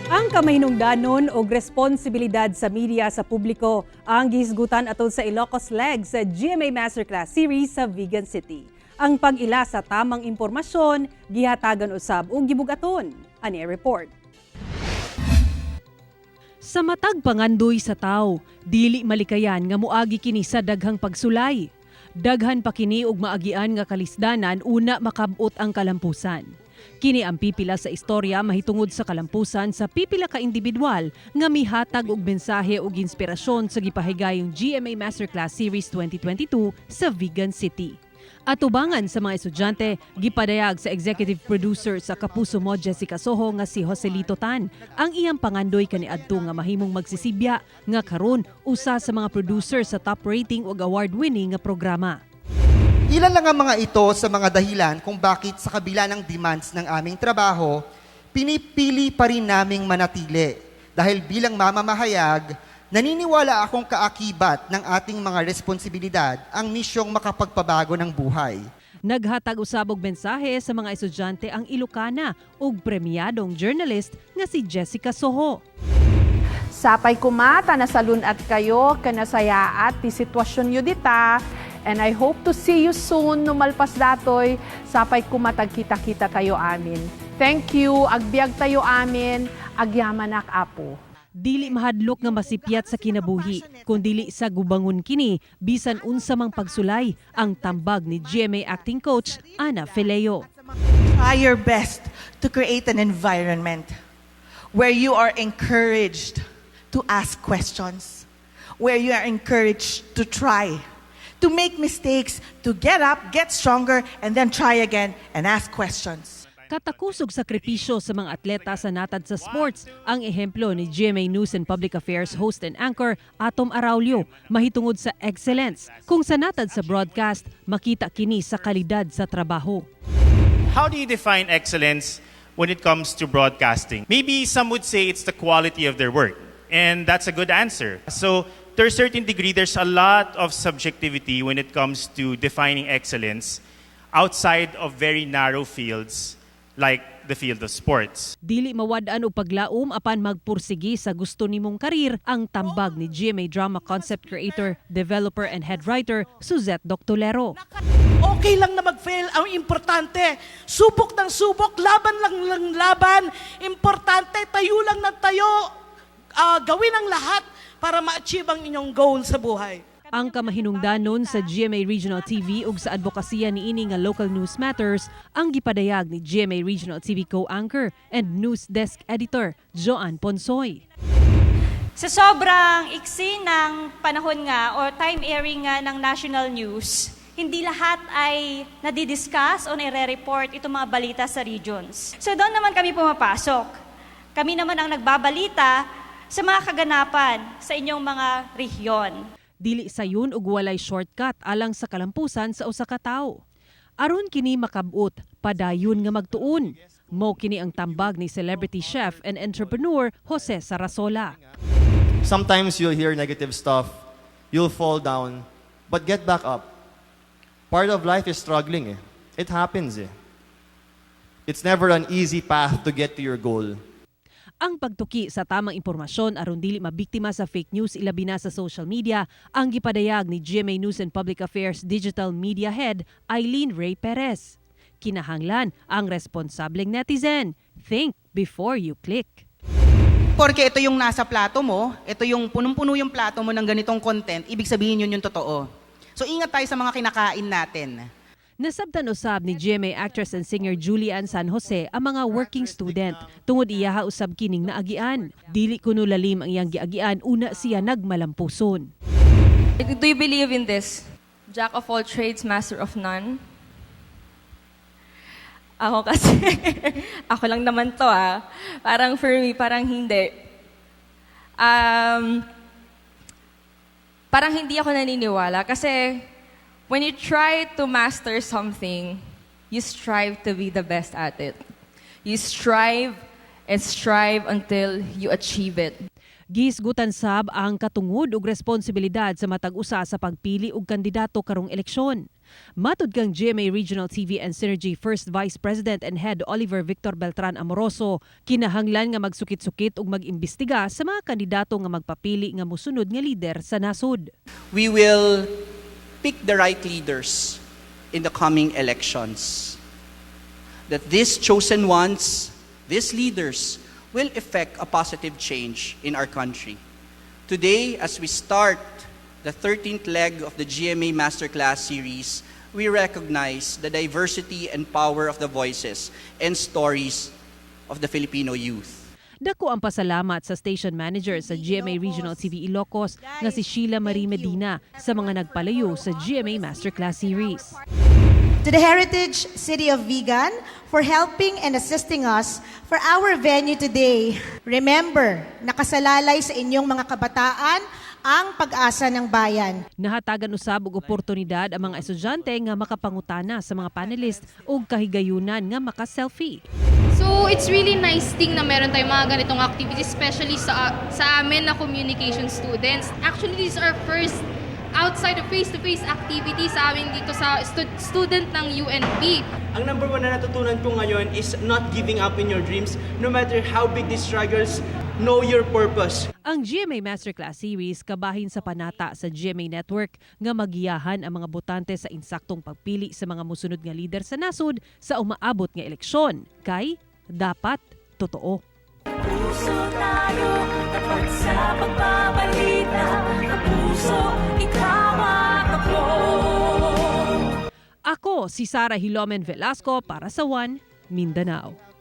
Ang kamahinungdanon og responsibilidad sa media sa publiko ang gihisgutan atol sa Ilocos Leg sa GMA Masterclass Series sa Vigan City. Ang pag-ila sa tamang impormasyon gihatagan usab og gibug-aton. Ani report. Sa matag pangandoy sa tao, dili malikayan nga muagi kini sa daghang pagsulay. Daghan pa kini og maagian nga kalisdanan una makabot ang kalampusan. Kini ang pipila sa istorya mahitungod sa kalampusan sa pipila ka individual nga mihatag og mensahe ug inspirasyon sa gipahigayong GMA Masterclass Series 2022 sa Vigan City. Atubangan sa mga estudyante, gipadayag sa executive producer sa Kapuso Mo Jessica Soho nga si Joselito Tan ang iyang pangandoy kaniadto nga mahimong magsisibya nga karon usa sa mga producer sa top rating ug award-winning nga programa. Ilan lang ang mga ito sa mga dahilan kung bakit sa kabila ng demands ng aming trabaho, pinipili pa rin naming manatili. Dahil bilang mamamahayag, naniniwala akong kaakibat ng ating mga responsibilidad ang misyong makapagpabago ng buhay. Naghatag usab og mensahe sa mga estudyante ang Ilocana ug premyadong journalist nga si Jessica Soho. Sapay kuma ta nasalun-at kayo, ken nasayaat ti sitwasyon yo dita. And I hope to see you soon no malpas datoy. Sapay kuma ta agkita-kita tayo amin. Thank you. Agbiag tayo amin. Agyamanak, Apo. Dili mahadlok nga masipyat sa kinabuhi, kun dili sa gubangon kini bisan unsa mang pagsulay, ang tambag ni GMA acting coach Ana Feleo. Try your best to create an environment where you are encouraged to ask questions, where you are encouraged to try, to make mistakes, to get up, get stronger, and then try again and ask questions. Katakus og sakripisyo sa mga atleta sa natad sa sports ang ehemplo ni GMA News and Public Affairs host and anchor Atom Araullo mahitungod sa excellence. Kung sa natad sa broadcast, makita kini sa kalidad sa trabaho. How do you define excellence when it comes to broadcasting? Maybe some would say it's the quality of their work, and that's a good answer. So, to a certain degree, there's a lot of subjectivity when it comes to defining excellence outside of very narrow fields like the field of sports. Dili mawad-an og paglaom apan magpursigi sa gusto nimong career, ang tambag ni GMA drama concept creator, developer and head writer Suzette Doctolero. Okay lang na mag-fail. Ang importante, subok ng subok, laban lang lang laban. Importante, tayo lang ng tayo. Gawin ang lahat para ma-achieve ang inyong goal sa buhay. Ang kamahinungdanon sa GMA Regional TV ug sa advokasya niini nga Local News Matters ang gipadayag ni GMA Regional TV co-anchor and news desk editor Joanne Ponsoy. Sa sobrang iksi ng panahon nga or time airing nga ng national news, hindi lahat ay nadidiscuss o nire-report itong mga balita sa regions. So doon naman kami pumapasok. Kami naman ang nagbabalita sa mga kaganapan sa inyong mga rehiyon. Dili sayon ug walay shortcut alang sa kalampusan sa usa ka tawo. Aron kini makabot, padayon nga magtuon. Mao kini ang tambag ni celebrity chef and entrepreneur Jose Sarasola. Sometimes you'll hear negative stuff, you'll fall down, but get back up. Part of life is struggling eh. It happens eh. It's never an easy path to get to your goal. Ang pagtuki sa tamang impormasyon aron dili mabiktima sa fake news, ilabi na sa social media, ang gipadayag ni GMA News and Public Affairs Digital Media Head Eileen Ray Perez. Kinahanglan ang responsableng netizen. Think before you click. Porque ito yung nasa plato mo, ito yung punong-puno yung plato mo ng ganitong content, ibig sabihin yun yung totoo. So ingat tayo sa mga kinakain natin. Nasabtan usab ni GMA actress and singer Julie Anne San Jose ang mga working student tungod iyaha usab kining naagian. Dili kuno lalim ang iyang giagian una siya nagmalampuson. Do you believe in this? Jack of all trades, master of none? Ako kasi, ako lang naman to ah. Parang for me, parang hindi. Parang hindi ako naniniwala kasi when you try to master something, you strive to be the best at it. You strive and strive until you achieve it. Gihisgutan sab ang katungod ug responsibilidad sa matag usa sa pagpili og kandidato karong eleksyon. Matud kang GMA Regional TV and Synergy First Vice President and Head Oliver Victor Beltran Amoroso, kinahanglan nga magsukit-sukit ug mag-imbestiga sa mga kandidato nga magpapili nga musunod nga lider sa nasod. We will pick the right leaders in the coming elections. That these chosen ones, these leaders, will effect a positive change in our country. Today, as we start the 13th leg of the GMA Masterclass series, we recognize the diversity and power of the voices and stories of the Filipino youth. Dako ang pasalamat sa station manager sa GMA Regional TV Ilocos nga si Sheila Marie Medina sa mga nagpalayo sa GMA Masterclass Series. To the Heritage City of Vigan for helping and assisting us for our venue today. Remember, nakasalalay sa inyong mga kabataan ang pag-asa ng bayan. Nahatagan usab og oportunidad ang mga estudyante nga makapangutana sa mga panelist ug kahigayunan nga maka-selfie. So, it's really nice thing na meron tayong mga ganitong activities, especially sa amin na communication students. Actually, this is our first outside of face-to-face activity sa amin dito sa student ng UNP. Ang number one na natutunan ko ngayon is not giving up in your dreams. No matter how big the struggles, know your purpose. Ang GMA Masterclass Series kabahin sa panata sa GMA Network nga magiyahan ang mga botante sa insaktong pagpili sa mga musunod nga lider sa nasod sa umaabot nga eleksyon kay dapat totoo. Puso tayo, tapat sa pagbabalita. Kapuso, ikaw at ako. Ako si Sara Hilomen Velasco para sa One Mindanao.